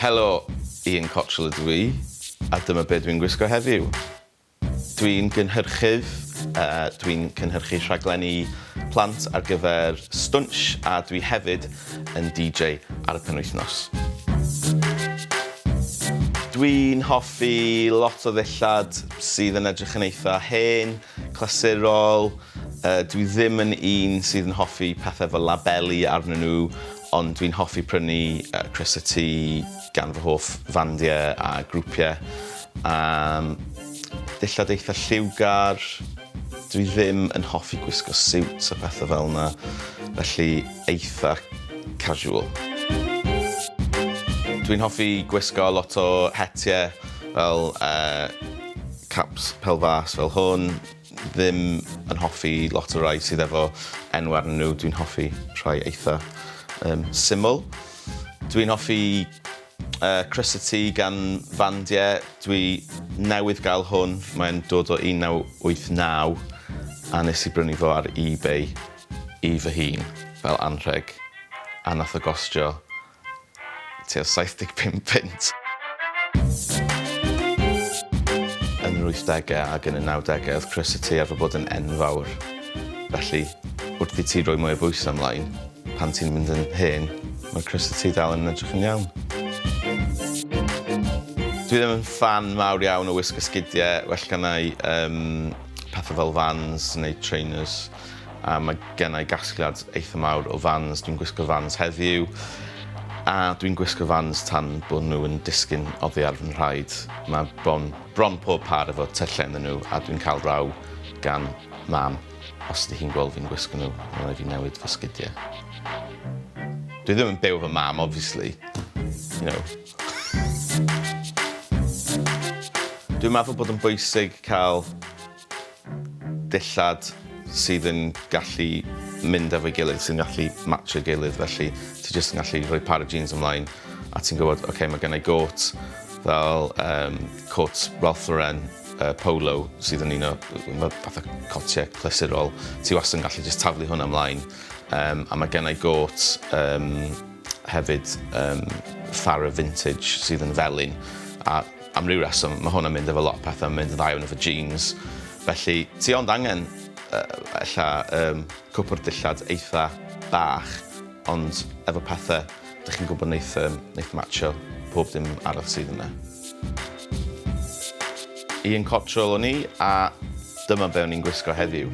Helo, Ian Cottrell ydw i, a dyma be dwi'n gwisgo heddiw. Dwi'n gynhyrchydd, uh, dwi'n cynhyrchu rhaglenni plant ar gyfer Stwnsh a dwi hefyd yn DJ ar y penwythnos. Dwi'n hoffi lot o ddillad sydd yn edrych yn eitha hen, clasurol. Uh, dwi ddim yn un sydd yn hoffi pethau efo labeli arnyn nhw, ond dwi'n hoffi prynu uh, crysau T gan fy hoff fandiau a grwpiau. Um, dillad eitha lliwgar. Dwi ddim yn hoffi gwisgo siwts a pethau fel yna, felly eitha casual. Dwi'n hoffi gwisgo lot o hetiau fel uh, caps pel fas fel hwn. Ddim yn hoffi lot o rai sydd efo enw arnyn nhw. Dwi'n hoffi rhai eitha um, syml. Dwi'n hoffi uh, Crysau T gan Fandiau. Dwi newydd gael hwn. Mae'n dod o 1989 a nes i brynu fo ar eBay i fy hun fel anrheg a nath o gostio tua 75 punt. Yn yr wythdegau ac yn y nawdegau oedd crysau T arfer bod yn enfawr. Felly, wrth i ti roi mwy o bwysau ymlaen, pan ti'n mynd yn hen, mae'r crysau T dal yn edrych yn iawn. Dwi ddim yn ffan mawr iawn o wisgo sgidiau, well genna i um, pethau fel Vans neu trainers. A mae genna i gasgliad eitha mawr o Vans. Dwi'n gwisgo Vans heddiw, a dwi'n gwisgo Vans tan bod nhw yn disgyn oddi ar fy nhraed. Mae bron, bron pob par efo tyllau ynddyn nhw, a dwi'n cael raw gan mam os ydy hi'n gweld fi'n gwisgo nhw, mae'n rhaid fi newid fy sgidiau. Dwi ddim yn byw efo mam, obviously. You know. Dwi'n meddwl bod yn bwysig cael dillad sydd yn gallu mynd efo'i gilydd, sy'n gallu matcho'i gilydd, felly ti jyst yn gallu rhoi par o jeans ymlaen a ti'n gwybod, oce, okay, mae gen i got fel um, cot Ralph Lauren uh, polo sydd yn un o fatha cotiau clasurol, ti wastad yn gallu just taflu hwnna ymlaen. Um, a mae gen i got um, hefyd um, Farah Vintage sydd yn felyn a Am ryw reswm, mae hwn yn mynd efo lot o pethau, mae'n mynd yn dda iawn efo jeans. Felly, ti ond angen uh, ella um, cwpwrdd dillad eitha bach, ond efo pethau, dych chi'n gwybod wneith, um, wneith matcho pob dim arall sydd yna. Ian Cottrell o'n i, a dyma be o'n i'n gwisgo heddiw.